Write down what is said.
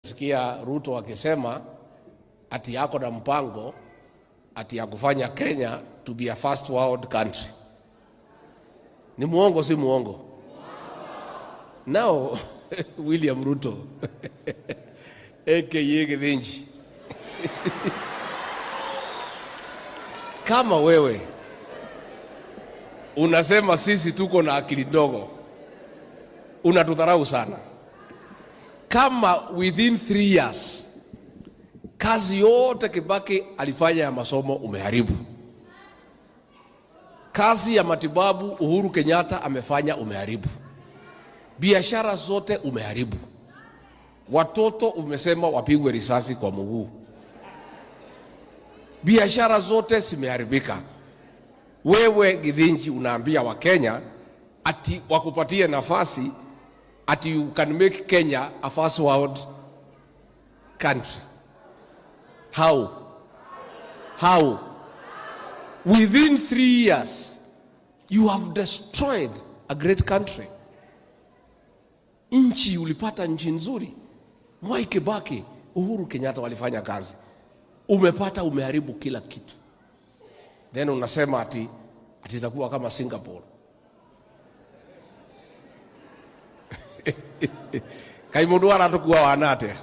Sikia Ruto akisema ati yako na mpango ati ya kufanya Kenya to be a first world country. Ni muongo, si muongo? Now William Ruto aka Githinji, kama wewe unasema sisi tuko na akili ndogo, unatudharau sana. Kama within 3 years kazi yote Kibaki alifanya ya masomo umeharibu, kazi ya matibabu Uhuru Kenyatta amefanya umeharibu, biashara zote umeharibu, watoto umesema wapigwe risasi kwa mguu, biashara zote zimeharibika. Wewe Githinji unaambia Wakenya ati wakupatie nafasi ati you can make Kenya a first world country. How? How? Within 3 years you have destroyed a great country. Nchi ulipata nchi nzuri. Mwai Kibaki, Uhuru Kenyatta walifanya kazi. Umepata, umeharibu kila kitu. Then unasema ati itakuwa kama Singapore. Kai mundu aratukua wana atia?